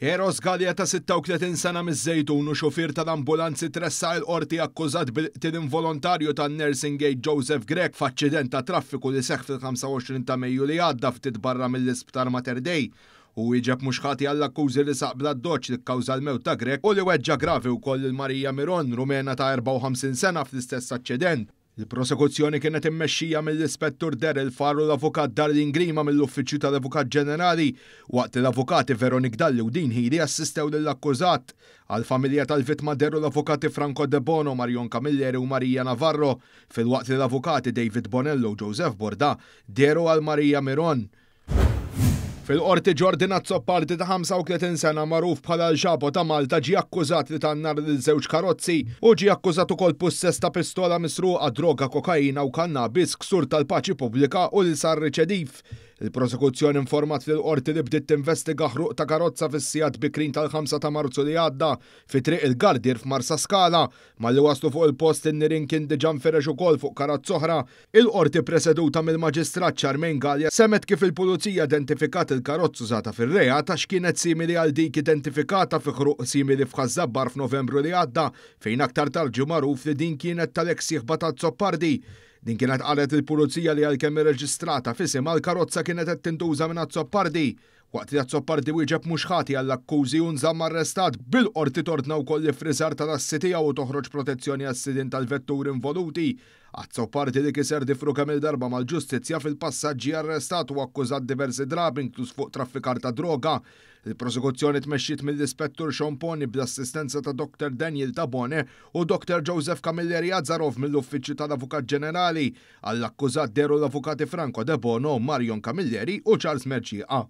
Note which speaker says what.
Speaker 1: Eros Galea ta' 36 sena miż-Żejtun u xufier tal-ambulanzi tressaq il-Qorti akkużat bil-qtil involontarju tan-nursing aide Joseph Grech f'aċċident ta' traffiku li seħħ fil-25 ta' Mejju li għadda ftit barra mill-Isptar Mater Dei. Hu wieġeb mhux ħati għall-akkużi li saq bl-addoċċ li kkawża l-mewt ta' Grech u li weġġa' gravi wkoll lil Maria Miron, Rumena ta' 54 sena fl-istess aċċident. Il-prosekuzzjoni kienet immexxija mill-Ispettur Daryl Farr u l-Avukat Darlene Grima mill-Uffiċċju tal-Avukat Ġenerali, waqt li l-Avukati Veronique Dalli u Dean Hili assistew lill-akkużat. Għall-familja tal-vittma dehru l-Avukati Franco Debono, Marion Camilleri u Maria Navarro, filwaqt li l-Avukati David Bonello u Joseph Borda dehru għal Maria Miron. Fil-Qorti Jordan Azzopardi ta' 35 sena magħruf bħala l-Xapo ta' Malta ġie akkużat li ta n-nar lil żewġ karozzi u ġie akkużat ukoll pussess ta' pistola misruqa, droga kokaina u kannabis, ksur tal-paċi pubblika u li sar riċediv. Il-prosekuzzjoni informat lill-Qorti li bdiet tinvestiga ħruq ta' karozza fis-sigħat bikrin tal-5 ta' Marzu li għadda fi Triq il-Gardier f'Marsaskala. Malli waslu fuq il-post in-nirien kien diġà nfirex ukoll fuq karozza oħra. Il-Qorti preseduta mill-Maġistrat Charmaine Galea semgħet kif il-Pulizija identifikat il-karozza użata fir-reat għax kienet simili għal dik identifikata fi ħruq simili f'Ħaż-Żabbar f'Novembru li għadda fejn aktar tard ġie magħruf li din kienet tal-eks sieħba ta' Azzopardi. Din kienet qalet lill-Pulizija li għalkemm irreġistrata f'isimha l-karozza kienet qed tintuża minn Azzopardi. Waqt li Azzopardi wieġeb mhux ħati għall-akkużi u nżamm arrestat, bil-Qorti tordna wkoll l-iffriżar tal-assi tiegħu u toħroġ protezzjoni għas-sidien tal-vetturi involuti. Azzopardi li kiser difru kemm-il darba mal-ġustizzja fil-passat ġie arrestat u akkużat diversi drabi inkluż fuq traffikar ta' droga. Il-prosekuzzjoni tmexxiet mill-Ispettur Sean Poni bl-assistenza ta' Dr Daniel Tabone u Dr Joseph Camilleri Azarov mill-Uffiċċju tal-Avukat Ġenerali. Għall-akkużat dehru l-Avukati Franco Debono, Marion Camilleri u Charles Mercieca.